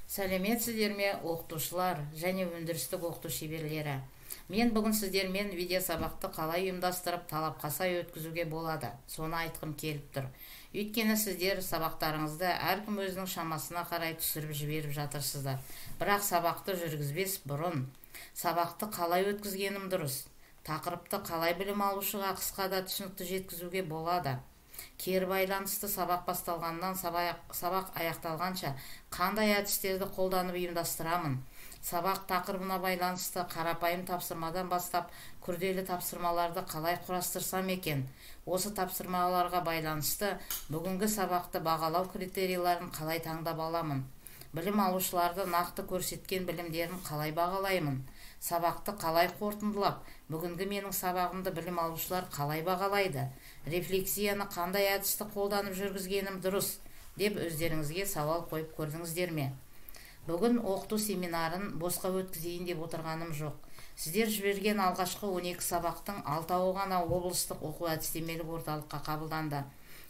Сәлеметсіздер ме, оқытушылар және өндірістік оқыту шеберлері? Мен бүгін сіздермен видеосабақты қалай ұйымдастырып, талапқа сай өткізуге болады, соны айтқым келіп тұр. Өйткені сіздер сабақтарыңызды әркім өзінің шамасына қарай түсіріп жіберіп жатырсыздар. Бірақ сабақты жүргізбес бұрын сабақты қалай өткізгенім дұрыс, тақырыпты қалай білім алушыға қысқа да түсінікті жеткізуге болады, кері байланысты сабақ басталғаннан сабақ аяқталғанша қандай әдістерді қолданып ұйымдастырамын, сабақ тақырыбына байланысты қарапайым тапсырмадан бастап күрделі тапсырмаларды қалай құрастырсам екен, осы тапсырмаларға байланысты бүгінгі сабақты бағалау критерийлерін қалай таңдап аламын, білім алушыларды нақты көрсеткен білімдерін қалай бағалаймын, сабақты қалай қорытындылап, бүгінгі менің сабағымды білім алушылар қалай бағалайды, рефлексияны қандай әдісті қолданып жүргізгенім дұрыс деп өздеріңізге сауал қойып көрдіңіздер ме? Бүгін оқыту семинарын босқа өткізейін деп отырғаным жоқ. Сіздер жіберген алғашқы 12 сабақтың 6-ауы ғана облыстық оқу әдістемелік орталыққа қабылданды.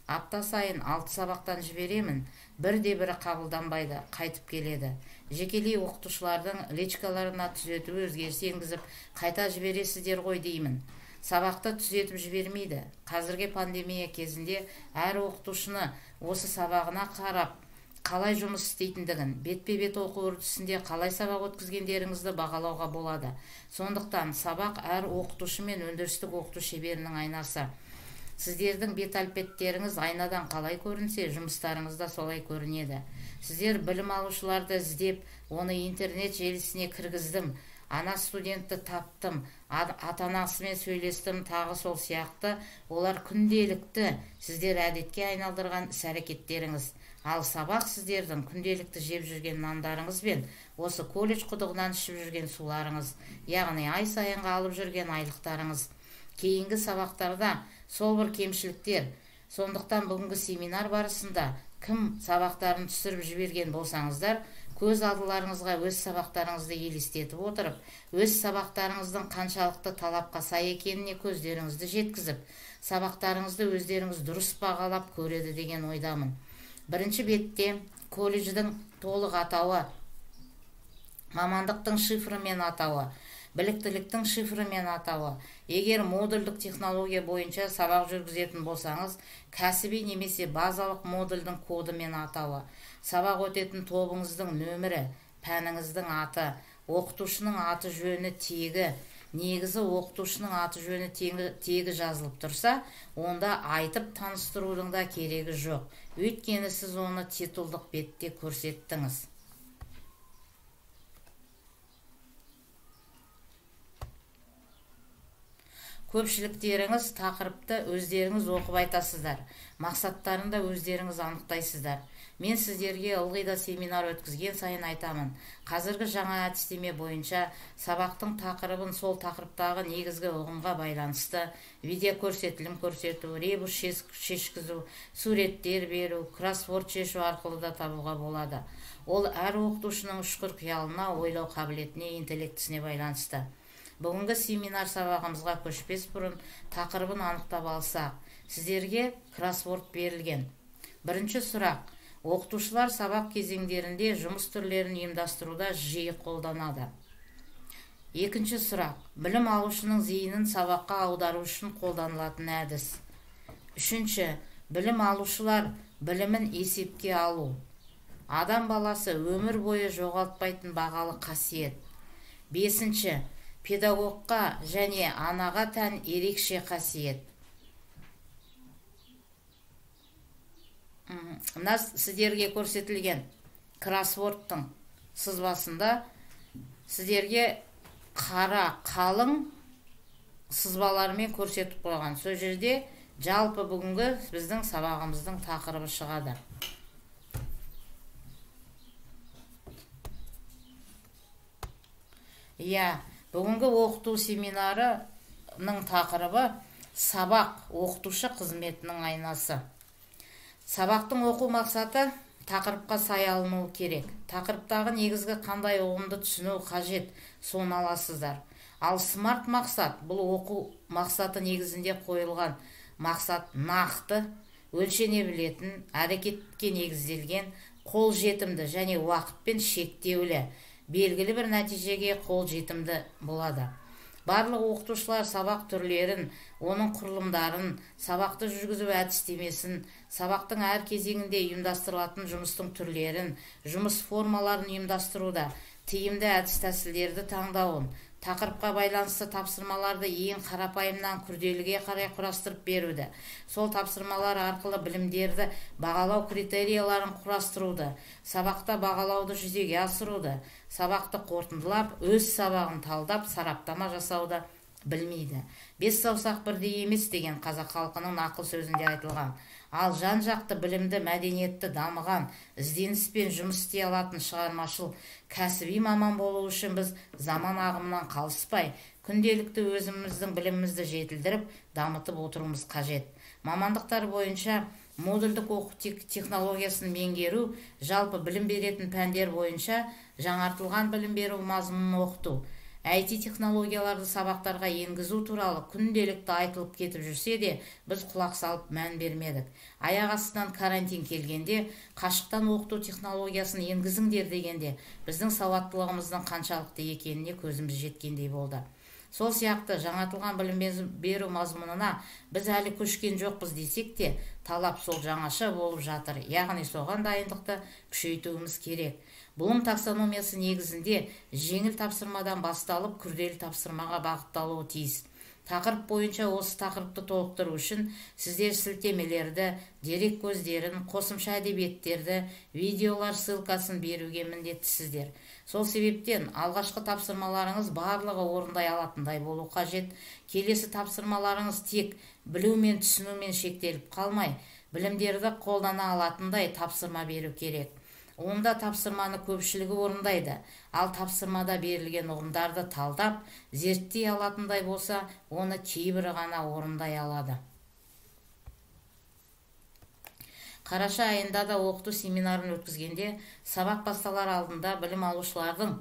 Апта сайын 6 сабақтан жіберемін, бірде-бірі қабылданбайды, қайтып келеді. Жекелей оқытушылардың личкаларына түзету өзгеріс енгізіп, қайта жібересіздер ғой деймін. Сабақты түзетіп жібермейді. Қазіргі пандемия кезінде әр оқытушыны осы сабағына қарап, қалай жұмыс істейтіндігін, бетпе-бет оқу үрдісінде қалай сабақ өткізгендеріңізді бағалауға болады. Сондықтан сабақ әр оқытушы мен өндірістік оқыту шеберінің айнасы. Сіздердің бет әлпеттеріңіз айнадан қалай көрінсе, жұмыстарыңыз да солай көрінеді. Сіздер білім алушыларды іздеп, оны интернет желісіне кіргіздім, ана студентті таптым, ата-анасымен сөйлестім, тағы сол сияқты. Олар күнделікті сіздер әдетке айналдырған іс-әрекеттеріңіз. Ал сабақ сіздердің күнделікті жеп жүрген нандарыңыз бен осы колледж құдығынан ішіп жүрген суларыңыз, яғни ай сайынғы алып жүрген айлықтарыңыз. Кейінгі сабақтарда сол бір кемшіліктер. Сондықтан бүгінгі семинар барысында кім сабақтарын түсіріп жіберген болсаңыздар, көз алдыларыңызға өз сабақтарыңызды елестетіп отырып, өз сабақтарыңыздың қаншалықты талапқа сай екеніне көздеріңізді жеткізіп, сабақтарыңызды өздеріңіз дұрыс бағалап көреді деген ойдамын. Бірінші бетте колледждің толық атауы, мамандықтың шифрымен атауы, біліктіліктің шифрымен атауы. Егер модульдік технология бойынша сабақ жүргізетін болсаңыз, кәсіби немесе базалық модульдің кодымен атауы, сабақ өтетін тобыңыздың нөмірі, пәніңіздің аты, оқытушының аты жөні тегі. Негізі оқытушының аты жөні тегі жазылып тұрса, онда айтып таныстырудың да керегі жоқ. Өйткені сіз оны титулдық бетте көрсеттіңіз. Көпшіліктеріңіз тақырыпты өздеріңіз оқып айтасыздар, мақсаттарын да өздеріңіз анықтайсыздар. Мен сіздерге ылғи да семинар өткізген сайын айтамын. Қазіргі жаңа әдістеме бойынша сабақтың тақырыбын сол тақырыптағы негізгі ұғымға байланысты видео көрсетілім көрсету, ребус шешкізу, суреттер беру, кроссворд шешу арқылы да табуға болады. Ол әр оқытушының ұшқыр қиялына, ойлау қабілетіне, интеллектісіне байланысты. Бүгінгі семинар сабағымызға көшпес бұрын тақырыбын анықтап алсақ, сіздерге кроссворд берілген. Бірінші сұрақ. Оқытушылар сабақ кезеңдерінде жұмыс түрлерін ұйымдастыруда жиі қолданады. Екінші сұрақ. Білім алушының зейінін сабаққа аудару үшін қолданылатын әдіс. Үшінші, білім алушылар білімін есепке алу. Адам баласы өмір бойы жоғалтпайтын бағалы қасиет. Бесінші, педагогқа және анаға тән ерекше қасиет. Мына сіздерге көрсетілген кроссвордтың сызбасында сіздерге қара қалың сызбалармен көрсетіп қойған. Сол жерде жалпы бүгінгі біздің сабағымыздың тақырыбы шығады. Иә, бүгінгі оқыту семинарының тақырыбы сабақ оқытушы қызметінің айнасы. Сабақтың оқу мақсаты тақырыпқа сай алынуы керек. Тақырыптағы негізгі қандай ұғымды түсіну қажет, соны аласыздар. Ал смарт мақсат, бұл оқу мақсаты негізінде қойылған мақсат нақты, өлшене білетін, әрекетке негізделген, қол жетімді және уақытпен шектеулі, белгілі бір нәтижеге қол жетімді болады. Барлық оқытушылар сабақ түрлерін, оның құрылымдарын, сабақты жүргізу әдістемесін, сабақтың әр кезеңінде ұйымдастырылатын жұмыстың түрлерін, жұмыс формаларын ұйымдастыруда тиімді әдіс-тәсілдерді таңдауын, тақырыпқа байланысты тапсырмаларды ең қарапайымнан күрделіге қарай құрастырып беруді, сол тапсырмалар арқылы білімдерді бағалау критерияларын құрастыруды, сабақта бағалауды жүзеге асыруды, сабақты қорытындылап, өз сабағын талдап, сараптама жасауды білмейді. Бес саусақ бірдей емес деген қазақ халқының нақыл сөзінде айтылған. Ал жан-жақты білімді, мәдениетті дамыған, ізденіспен жұмыс істей алатын шығармашыл кәсіби маман болу үшін біз заман ағымынан қалыспай, күнделікті өзіміздің білімімізді жетілдіріп, дамытып отыруымыз қажет. Мамандықтар бойынша модульдік оқу технологиясын меңгеру, жалпы білім беретін пәндер бойынша жаңартылған білім беру мазмұнын оқыту, IT технологияларды сабақтарға енгізу туралы күнделікті айтылып кетіп жүрсе де, біз құлақ салып мән бермедік. Аяқ астынан карантин келгенде, қашықтан оқыту технологиясын енгізіңдер дегенде, біздің сауаттылығымыздың қаншалықты екеніне көзіміз жеткендей болды. Сол сияқты жаңартылған білім беру мазмұнына біз әлі көшкен жоқпыз десек те, талап сол жаңаша болып жатыр. Яғни соған дайындықты күшейтуіміз керек. Блум таксономиясы негізінде жеңіл тапсырмадан басталып, күрделі тапсырмаға бағытталуы тиіс. Тақырып бойынша осы тақырыпты толықтыру үшін сіздер сілтемелерді, дерек көздерін, қосымша әдебиеттерді, видеолар ссылкасын беруге міндеттісіздер. Сол себептен алғашқы тапсырмаларыңыз барлығы орындай алатындай болу қажет. Келесі тапсырмаларыңыз тек білу мен түсінумен шектеліп қалмай, білімдерді қолдана алатындай тапсырма беру керек. Онда тапсырманы көпшілігі орындайды, ал тапсырмада берілген ұғымдарды талдап, зерттей алатындай болса, оны кейбірі ғана орындай алады. Қараша айында да оқыту семинарын өткізгенде, сабақ басталар алдында білім алушылардың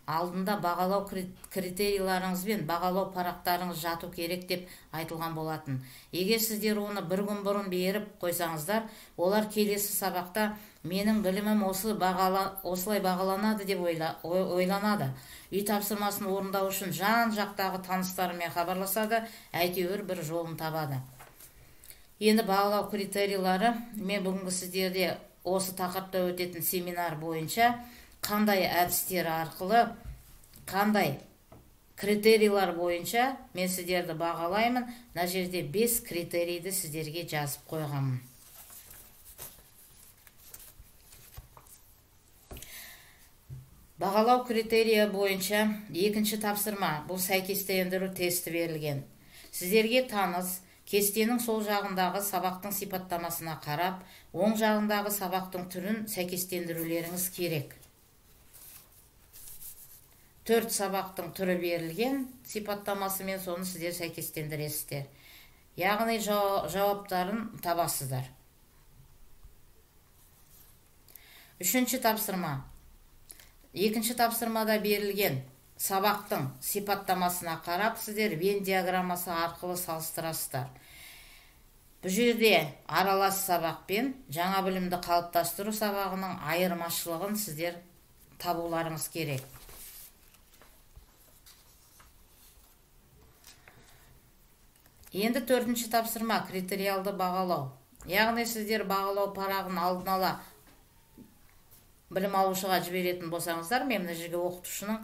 алдында бағалау критерийлеріңіз бен бағалау парақтарыңыз жату керек деп айтылған болатын. Егер сіздер оны бір күн бұрын беріп қойсаңыздар, олар келесі сабақта менің білімім осылай бағаланады деп ойланады. Үй тапсырмасын орындау үшін жан-жақтағы таныстарымен хабарласады, әйтеуір бір жолын табады. Енді бағалау критерийлері, мен бүгінгі сіздерде осы тақырыпта өтетін семинар бойынша қандай әдістер арқылы, қандай критерийлер бойынша мен сіздерді бағалаймын. Мына жерде 5 критерийді сіздерге жазып қойғанмын. Бағалау критерия бойынша екінші тапсырма, бұл сәйкестендіру тесті берілген. Сіздерге таныс кестенің сол жағындағы сабақтың сипаттамасына қарап, оң жағындағы сабақтың түрін сәйкестендірулеріңіз керек. 4 сабақтың түрі берілген сипаттамасымен, соны сіздер сәйкестендіресіздер. Яғни жауаптарын табасыздар. Үшінші тапсырма. Екінші тапсырмада берілген сабақтың сипаттамасына қарап, сіздер Венн диаграммасы арқылы салыстырасыздар. Бұл жерде аралас сабақ пен жаңа білімді қалыптастыру сабағының айырмашылығын сіздер табуларыңыз керек. Енді төртінші тапсырма критериалды бағалау. Яғни сіздер бағалау парағын алдын ала білім алушыға жіберетін болсаңыздар, мен мына жерге оқытушының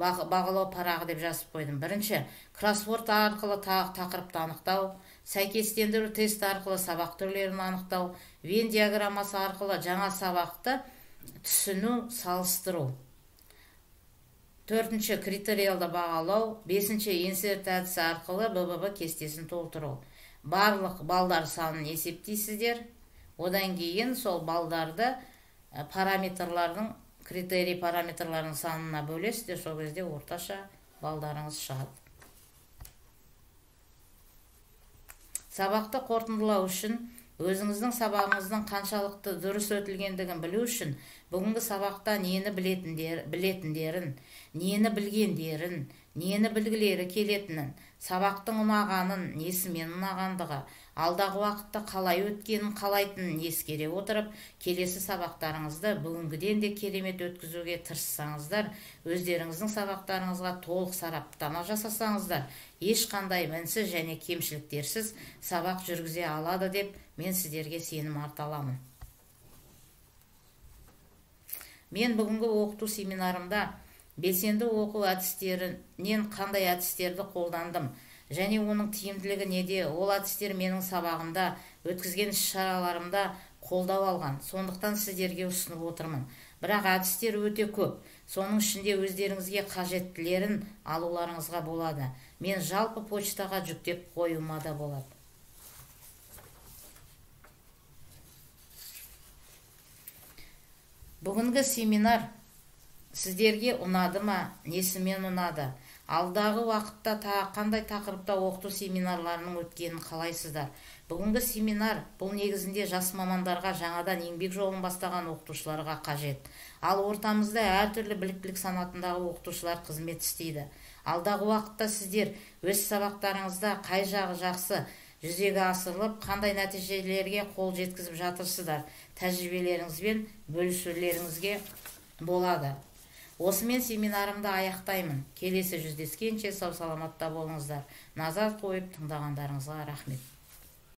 бағалау парағы деп жазып қойдым. Бірінші, кроссворд арқылы тақырыпты анықтау, сәйкестендіру тест арқылы сабақ түрлерін анықтау, Венн диаграммасы арқылы жаңа сабақты түсіну, салыстыру. Төртінші, критериалды бағалау. Бесінші, инсерт әдісі арқылы БББ кестесін толтыру. Барлық балдар санын есептейсіздер. Одан кейін сол балдарды параметрлардың, критерий параметрларының санына бөлесіздер, сол кезде орташа балдарыңыз шығады. Сабақты қорытындылау үшін өзіңіздің сабағыңыздың қаншалықты дұрыс өтілгендігін білу үшін бүгінгі сабақта нені білетіндерін, нені білгендерін, нені білгілері келетінін, сабақтың ұнағанын, несімен ұнағандығы, Алдағы уақытта қалай өткенін қалайтынын ескере отырып, келесі сабақтарыңызды бүгінгіден де керемет өткізуге тырыссаңыздар, өздеріңіздің сабақтарыңызға толық сараптама жасасаңыздар, ешқандай мінсіз және кемшіліктерсіз сабақ жүргізе алады деп мен сіздерге сенім арта аламын. Мен бүгінгі оқыту семинарымда белсенді оқу әдістерінен қандай әдістерді қолдандым және оның тиімділігі неде, ол әдістер менің сабағымда, өткізген іс-шараларымда қолдау алған, сондықтан сіздерге ұсынып отырмын. Бірақ әдістер өте көп, соның ішінде өздеріңізге қажеттілерін алуларыңызға болады. Мен жалпы почтаға жүктеп қоюыма да болады. Бүгінгі семинар сіздерге ұнады ма, несімен ұнады? Алдағы уақытта қандай тақырыпта оқыту семинарларының өткенін қалайсыздар? Бүгінгі семинар бұл негізінде жас мамандарға, жаңадан еңбек жолын бастаған оқытушыларға қажет. Ал ортамызда әртүрлі біліктілік санатындағы оқытушылар қызмет істейді. Алдағы уақытта сіздер өз сабақтарыңызда қай жағы жақсы жүзеге асырылып, қандай нәтижелерге қол жеткізіп жатырсыздар, тәжірибелеріңізбен бөлісулеріңізге болады. Осымен семинарымды аяқтаймын. Келесі жүздескенше сау-саламатта болыңыздар. Назар қойып тыңдағандарыңызға рахмет.